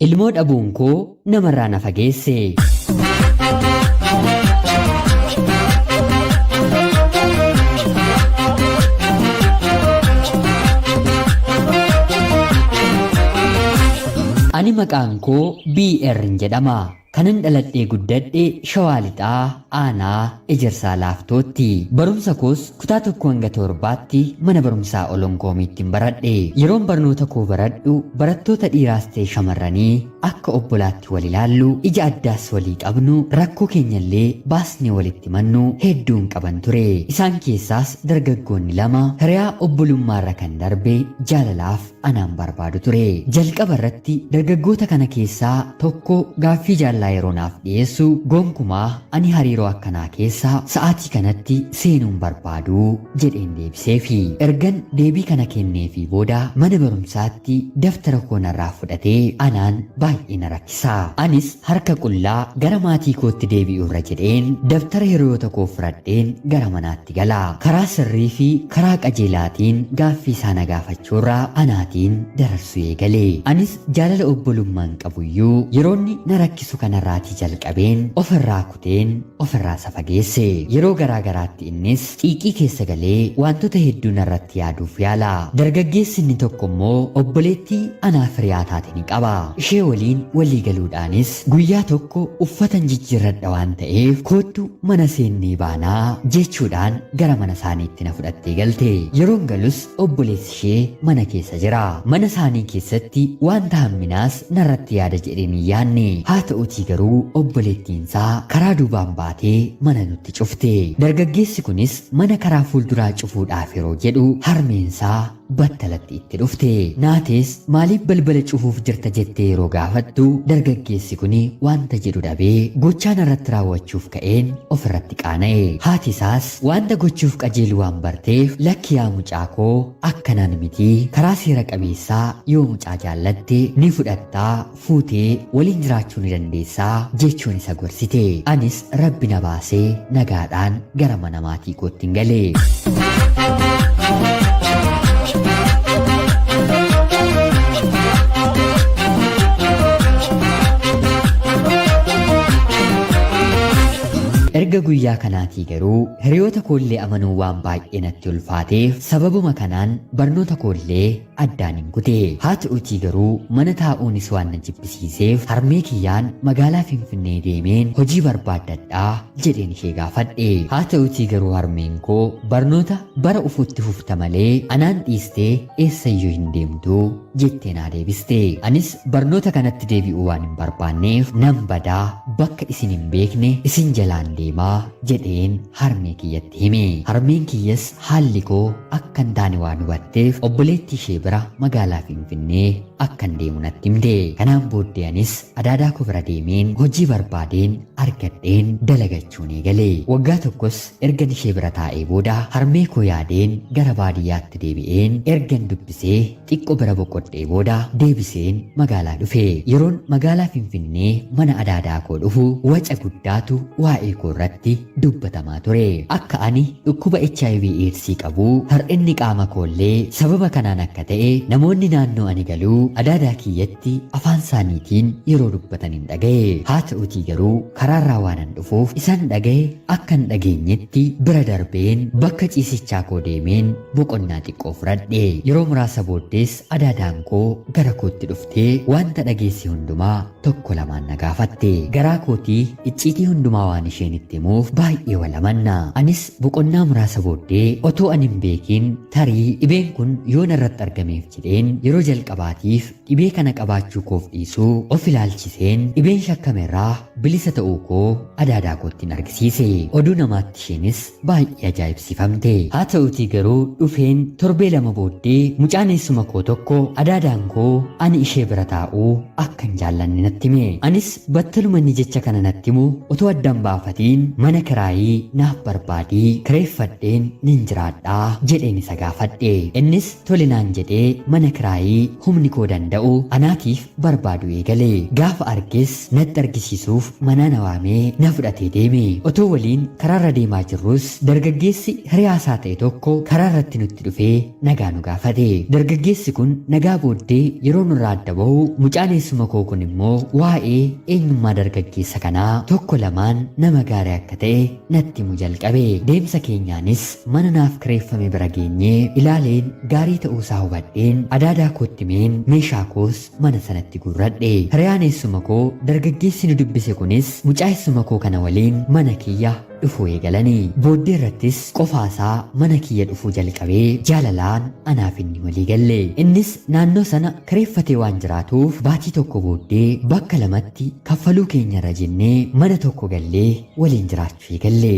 Ilmoo dhabuun koo namarraa na fageesse. Ani maqaan koo BR jedhama. Kanan dhaladhee guddadhe Shawaa Lixaa Aanaa Ejersaa Laaftootti. Barumsa koos kutaa 1 hanga 7tti mana barumsaa Olonkoomiittin baradhe. Yeroon barnoota koo baradhu barattoota dhiiraas ta'e shamarranii akka obbolaatti wal ilaallu, ija addaas walii qabnu, rakkoo keenyallee baasnee walitti himannu hedduun qaban ture. Isaan keessaas dargaggoonni lama hiriyaa obbolummaarra kan darbe jaalalaaf anaan barbaadu ture. Jalqaba irratti dargaggoota kana keessaa tokko gaaffii jaallaa yeroo naaf dhiyeessu gonkumaa ani hariiroo akkanaa keessa sa'aatii kanatti seenuu hin barbaadu jedheen deebiseefi. Ergan deebii kana kenneefii booda mana barumsaatti daftara koo narraa fudhatee anaan baay'ee na rakkisa. Anis harka qullaa gara maatii kootti deebi'uurra jedheen dabtara hiriyoota koo fudhadheen gara manaatti gala. Karaa sirrii fi karaa qajeelaatiin gaaffii isaa na gaafachuurra anaatiin dararsuu eegale. Anis jaalala obbolummaan qabuyyuu yeroonni na rakkisu kanarraatii jalqabeen ofirraa kuteen ofirraa isa fageesse. Yeroo garaa garaatti innis xiiqii keessa galee waantota hedduu narratti yaaduuf yaala. Dargaggeessi inni tokko immoo obboleettii anaaf hiriyaa taate ni qaba. Ishee waliin walii galuudhaanis guyyaa tokko uffatan jijjiirradha waan ta'eef koottu mana seennee baanaa jechuudhaan gara mana isaaniitti na fudhattee galte. Yeroon galus obboleessi ishee mana keessa jira. Mana isaanii keessatti wanta hamminaas narratti yaada jedheen hin yaanne. Haa ta'uutii garuu obboleettiinsaa karaa duubaan baatee mana nutti cufte. Dargaggeessi kunis mana karaa fuulduraa cufuudhaaf yeroo jedhu harmeensaa battalatti itti dhufte. Naatees maaliif balbala cufuuf jirta jettee yeroo gaafattu dargaggeessi kuni wanta jedhu dhabee gochaa narratti raawwachuuf ka'een ofirratti qaana'e. Haati isaas wanta gochuuf qajeelu waan barteef lakki yaa mucaa koo akkanaan miti karaa seera qabeessaa yoo mucaa jaallatte ni fudhattaa fuutee waliin jiraachuu ni dandeessaa jechuun isa gorsite. Anis rabbi na baasee nagaadhaan gara mana maatii koottin gale. Erga guyyaa kanaatii garuu hiriyoota koollee amanuu waan baay'ee natti ulfaateef sababuma kanaan barnoota koollee addaan hin kute. Haa ta'uutii garuu mana taa'uunis waan na jibbisiiseef harmee kiyyaan magaalaa Finfinnee deemeen hojii barbaaddadhaa jedheen ishee gaafadhe. Haa ta'uutii garuu harmeen koo barnoota bara ufutti fufta malee anaan dhiistee eessayyuu hin deemtu jettee naa deebiste. Anis barnoota kanatti deebi'uu waan hin barbaanneef nan badaa bakka isin hin beekne isin jalaan deemaa jedheen harmee kiyyatti hime. Harmeen kiyyas haalli koo akka hin taane waan hubatteef obboleettii ishee bira magaalaa Finfinnee akkan deemu natti himte. Kanaan booddee anis adaadaa koo bira deemeen hojii barbaadeen argadheen dalagachuun eegale. Waggaa tokkos ergan ishee bira taa'ee booda harmee koo yaadeen gara baadiyyaatti deebi'een ergan dubbisee xiqqo bira boqodhee booda deebiseen magaalaa dhufe. Yeroon magaalaa Finfinnee mana adaadaa koo dhufu waca guddaatu waa'ee koo irratti dubbatamaa ture. Akka ani dhukkuba hiv Eedsii qabu, hir'inni qaama koollee sababa kanaan akka ta'e namoonni naannoo ani galuu adaadaa kiyyatti afaan isaaniitiin yeroo dubbatan hin dhaga'e. Haa ta'utii garuu karaarraa waanan dhufuuf isan dhaga'e akka hin dhageenyetti bira darbeen bakka ciisichaa koo deemeen boqonnaa xiqqoo fudhadhe. Yeroo muraasa booddees adaadaan koo gara kootti dhuftee wanta dhageesse hundumaa tokko lamaan na gaafatte. Garaa kootii icciitii hundumaa waan isheen itti himuuf baay'ee wal amanna. Anis boqonnaa muraasa booddee otoo ani hin beekin tarii dhibeen kun yoo narratti argameef jedheen yeroo jalqabaatiif dhibee kana qabaachuu koof dhiisuu of ilaalchiseen dhibeen shakkame irraa bilisa ta'uu koo adaadaa koottin argisiise. Oduu namaatti isheenis baay'ee ajaa'ibsiifamte. Haa ta'uutii garuu dhufeen torbee lama booddee mucaan eessuma koo tokko adaadaan koo ani ishee bira taa'uu akka hin jaallanne natti hime. Anis battaluma inni jecha kana natti himu otoo adda hin baafatiin mana kiraayii naaf barbaadii kireeffadheen nin jiraadhaa jedheen isa gaafadhe. Innis tole naan jedhee mana kiraayii humni koo danda'u anaatiif barbaaduu eegale. Gaafa arges natti argisiisuuf bituuf manaa na waamee na fudhatee deeme. Otoo waliin karaarra deemaa jirrus dargaggeessi hiriyaasaa ta'e tokko karaarratti nutti dhufee nagaa nu gaafate. Dargaggeessi kun nagaa booddee yeroo nurraa adda bahu mucaan eessuma koo kun immoo waa'ee eenyummaa dargaggeessa kanaa tokko lamaan nama gaarii akka ta'e natti himu jalqabe. Deemsa keenyaanis mana naaf kireeffame bira geenyee ilaaleen gaarii ta'uusaa hubadheen adaadaa kootti himeen meeshaa koos mana sanatti guurradhe. Hiriyaan eessuma koo dargaggeessi nu dubbise kunis mucaa eessuma koo kana waliin mana kiyya dhufuu eegalani. Booddee irrattis qofaasaa mana kiyya dhufuu jalqabee jaalalaan anaaf inni walii galle. Innis naannoo sana kireeffatee waan jiraatuuf baatii tokko booddee bakka lamatti kaffaluu keenyarra jennee mana tokko gallee waliin jiraachuu eegalle.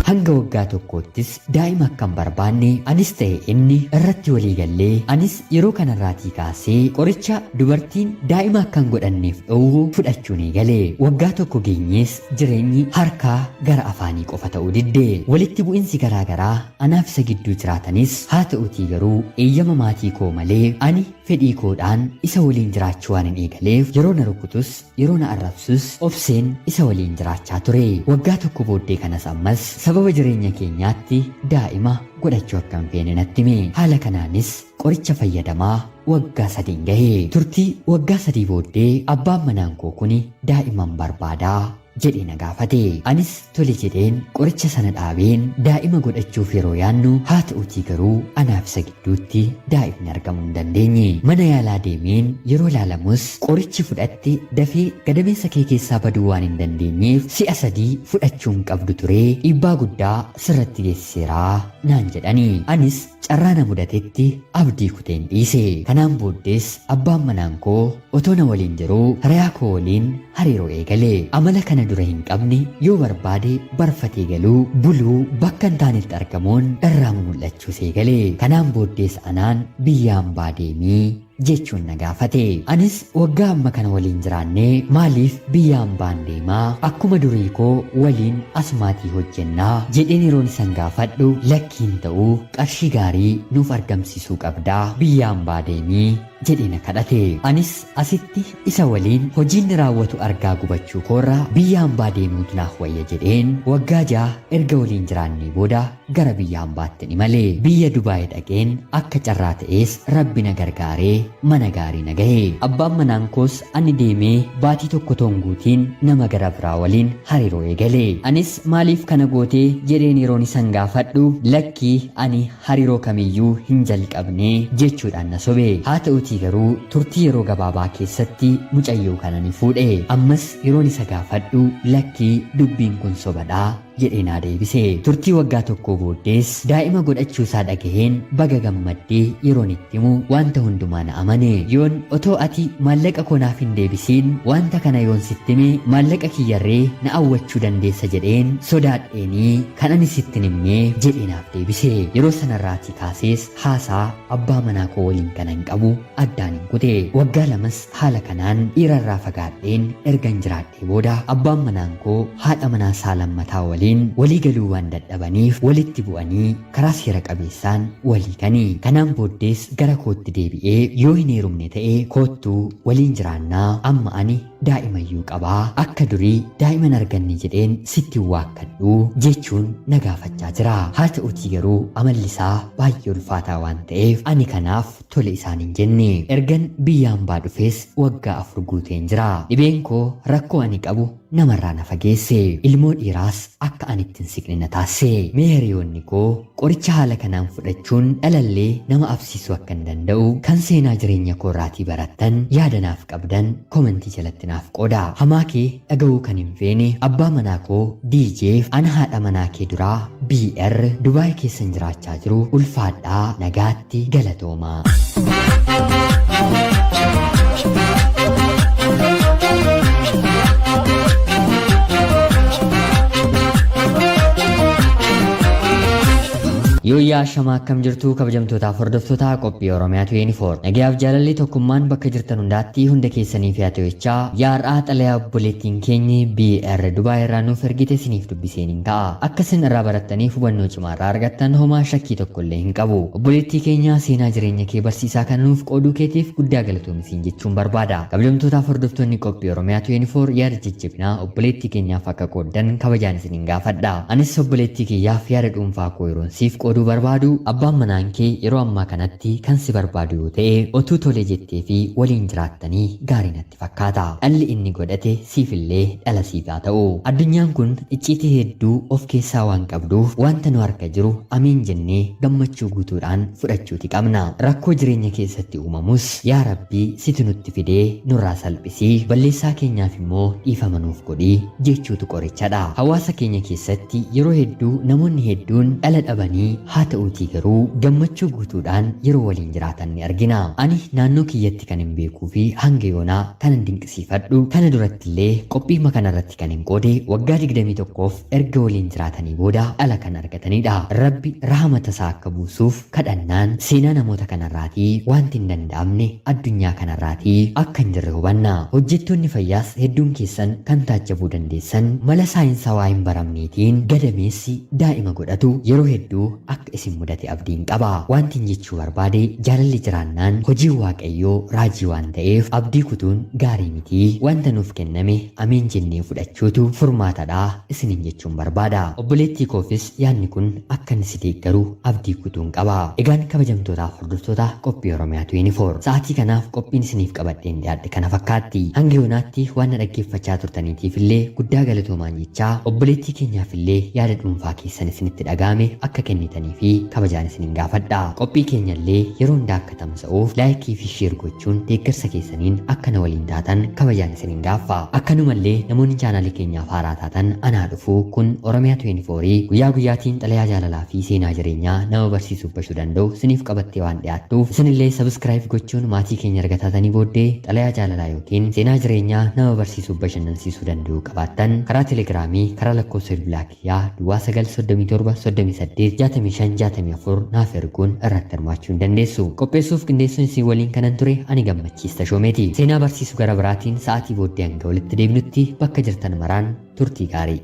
Hanga waggaa tokkoottis daa'ima akka hin barbaanne anis ta'e inni irratti walii gallee anis yeroo kanarraatii kaasee qoricha dubartiin daa'ima akka hin godhanneef dhowwu fudhachuun eegale. Waggaa tokko geenyees jireenyi harkaa gara afaanii qofa ta'uu didde. Walitti bu'insi garaa garaa anaaf isa gidduu jiraatanis haa ta'utii garuu eeyyama maatii koo malee ani fedhii koodhaan isa waliin jiraachuu waan hin eegaleef yeroo na rukutus yeroo na arrabsus obseen isa waliin jiraachaa ture. Waggaa tokko booddee kanas ammas sababa jireenya keenyaatti daa'ima godhachuu akka hin feene natti hime. Haala kanaanis qoricha fayyadamaa waggaa sadiin gahe. Turtii waggaa sadii booddee abbaan manaan koo kuni daa'iman barbaadaa jedhee na gaafate. Anis tole jedheen qoricha sana dhaabeen daa'ima godhachuuf yeroo yaannu haa ta'utii garuu anaaf isa gidduutti daa'imni argamuu hin dandeenye. Mana yaalaa deemeen yeroo ilaalamus qorichi fudhatte dafee gadameessa kee keessaa baduu waan hin dandeenyeef si'a sadii fudhachuu hin qabdu ture dhiibbaa guddaa sirratti geessiseeraa naan jedhani. Anis carraa na mudatetti abdii kuteen dhiise. Kanaan booddees abbaan manaan koo otoo na waliin jiruu hiriyaa koo waliin hariiroo eegale. Amala kana dura hin qabne yoo barbaade barfatee galuu, buluu, bakka hin taanetti argamuun irraa mul'achuus eegale. Kanaan booddees anaan biyya hambaa deemii jechuun na gaafate. Anis waggaa amma kana waliin jiraannee maaliif biyya hambaan deemaa akkuma durii koo waliin asumaatii hojjennaa jedheen yeroon isan gaafadhu lakkiin ta'uu qarshii gaarii nuuf argamsiisuu qabdaa biyya hambaa deemii jedhee na kadhate. Anis asitti isa waliin hojiin raawwatu argaa gubachuu koorra biyya hambaa deemuutu naaf wayya jedheen waggaa 6 erga waliin jiraannee booda gara biyya hambaatti ni male. Biyya Dubaay dhaqeen akka carraa ta'ees Rabbi na gargaaree mana gaarii na gahe. Abbaan manaan koos ani deemee baatii tokko toon guutiin nama gara biraa waliin hariiroo eegale. Anis maaliif kana gootee jedheen yeroon isan gaafadhu lakkii ani hariiroo kamiyyuu hin jalqabne jechuudhaan na sobe. Haa ta'utii garuu turtii yeroo gabaabaa keessatti mucayyoo kana ni fuudhe. Ammas yeroon isa gaafadhu lakkii dubbiin kun sobadha jedhee naa deebise. Turtii waggaa tokkoo booddees daa'ima godhachuusaa dhagaheen baga gammaddee yeroon itti himu wanta hundumaa na amane. Yoon otoo ati maallaqa koo naaf hin deebisiin wanta kana yoon sitti hime maallaqa kiyyarree na awwachuu dandeessa jedheen sodaadheenii kan ani sitti hin himne jedhee naaf deebise. Yeroo sanarraatii kaasees haasaa abbaa manaa koo waliin kanan qabu addaan hin kute. Waggaa lamas haala kanaan dhiirarraa fagaadheen ergan jiraadhee booda abbaan manaan koo haadha manaa isaa lammataa waliin walii galuu waan dadhabaniif walitti bu'anii karaa seera qabeessaan walii kani. Kanaan booddees gara kootti deebi'ee yoo hin heerumne ta'e koottuu waliin jiraannaa amma ani daa'imayyuu qabaa akka durii daa'iman arganne jedheen sitti hin waakkadhu jechuun na gaafachaa jira. Haa ta'utii garuu amalli isaa baay'ee ulfaataa waan ta'eef ani kanaaf tole isaan hin jenne. Ergan biyya hambaa dhufees waggaa 4 guuteen jira. Dhibeen koo rakkoo ani qabu namarraa na fageesse. Ilmoo dhiiraas akka ani itti hin siqne na taasise. Mee hiriyoonni koo qoricha haala kanaan fudhachuun dhalallee nama absiisuu akka hin danda'u kan seenaa jireenya koo irraatii barattan yaada naaf qabdan komentii jalatti naaf qooda. Hamaa kee dhaga'uu kan hin feene abbaa manaa koo DJf ana haadha manaa kee duraa BR Dubaay keessan jiraachaa jiru ulfaadhaa nagaatti galatoomaa. Yooyyaa shamaa akkam jirtu kabajamtootaaf hordoftoota qophii Oromiyaa 24. Nagayaaf jaalalli tokkummaan bakka jirtan hundaatti hunda keessaniif haa ta'u jechaa yaar'aa xalayaa obboleettiin keenyi BR Dubaay irraa nuuf ergite isiniif dubbiseen hin ka'a. Akka isin irraa barattaniif hubannoo cimaa irraa argattan homaa shakkii tokko illee hin qabu. Obboleettii keenya seenaa jireenya kee barsiisaa kana nuuf qooduu keetiif guddaa galatoomi siin jechuun barbaada. Kabajamtootaaf hordoftoonni qophii Oromiyaa 24 yaada jajjabinaa obboleettii keenyaaf akka qooddan kabajaan isinin gaafadha. Anis obboleettii kiyyaaf yaada dhuunfaa koo yeroon siif qooduu barbaadu abbaan manaan kee yeroo ammaa kanatti kan si barbaadu yoo ta'e otuu tole jettee fi waliin jiraattanii gaarii natti fakkaata. Dhalli inni godhate siifillee dhala siif haa ta'u. Addunyaan kun icciitii hedduu of keessaa waan qabduuf wanta nu harka jiru ameen jennee gammachuu guutuudhaan fudhachuuti qabna. Rakkoo jireenya keessatti uumamus yaa Rabbii situ nutti fidee nurraa salphisii balleessaa keenyaaf immoo dhiifama nuuf godhi jechuutu qorichadha. Hawaasa keenya keessatti yeroo hedduu namoonni hedduun dhala dhabanii haa ta'uutii garuu gammachuu guutuudhaan yeroo waliin jiraatan ni argina. Ani naannoo kiyyatti kan hin beekuu fi hanga yoonaa kanan dinqisiifadhu kana durattillee qophiima kanarratti kan hin qoode waggaa 21f erga waliin jiraatanii booda dhala kan argatanidha. Rabbi rahamata isaa akka buusuuf kadhannaan seenaa namoota kanarraatii wanti hin danda'amne addunyaa kanarraatii akka hin jirre hubanna. Hojjettoonni fayyaas hedduun keessan kan taajjabuu dandeessan mala saayinsawaa hin baramneetiin gadameessi daa'ima godhatu yeroo hedduu akka isin mudate abdiin qaba. Wanti hin jechuu barbaade jaalalli jiraannaan hojiin Waaqayyoo raajii waan ta'eef abdii kutuun gaarii miti. Wanta nuuf kenname ameen jennee fudhachuutu furmaatadha isiniin jechuun barbaada. Obboleettii koofis yaadni kun akka inni si deeggaru abdii kutuun qaba. Egaan kabajamtootaaf hordoftoota qophii Oromiyaa 24 sa'aatii kanaaf qophiin isiniif qabadheen dhiyaadhe kana fakkaatti. Hanga yoonaatti waan na dhaggeeffachaa turtaniitiif illee guddaa galatoomaan jechaa obboleettii keenyaaf illee yaada dhuunfaa keessan isinitti dhaga'ame akka kennitanii fi kabajaan isinin gaafadha. Qophii keenya illee yeroo hundaa akka tamsa'uuf like fi share gochuun deeggarsa keessaniin akka na waliin taatan kabajaan isinin gaaffa. Akkanumallee namoonni chaanaalii keenyaaf haaraa taatan anaa dhufu kun Oromiyaa 24 guyyaa guyyaatiin xalayaa jaalalaa fi seenaa jireenyaa nama barsiisuuf bashuu danda'u isiniif qabattee waan dhiyaattuuf isinillee subscribe gochuun maatii keenya erga taatanii booddee xalayaa jaalalaa yookiin seenaa jireenyaa nama barsiisuuf bashannansiisuu danda'u qabaattan karaa telegiraamii karaa lakkoofsa bilbilaa kiyyaa duwwaa 9 37 38 65 64 naaf erguun irratti hirmaachuu hin dandeessu. Qopheessuuf qindeessuun isin waliin kanan ture ani Gammachiis Tashoomeeti. Seenaa barsiisu gara biraatiin sa'aatii booddee hanga walitti deebinutti bakka jirtan maraan turtii gaarii.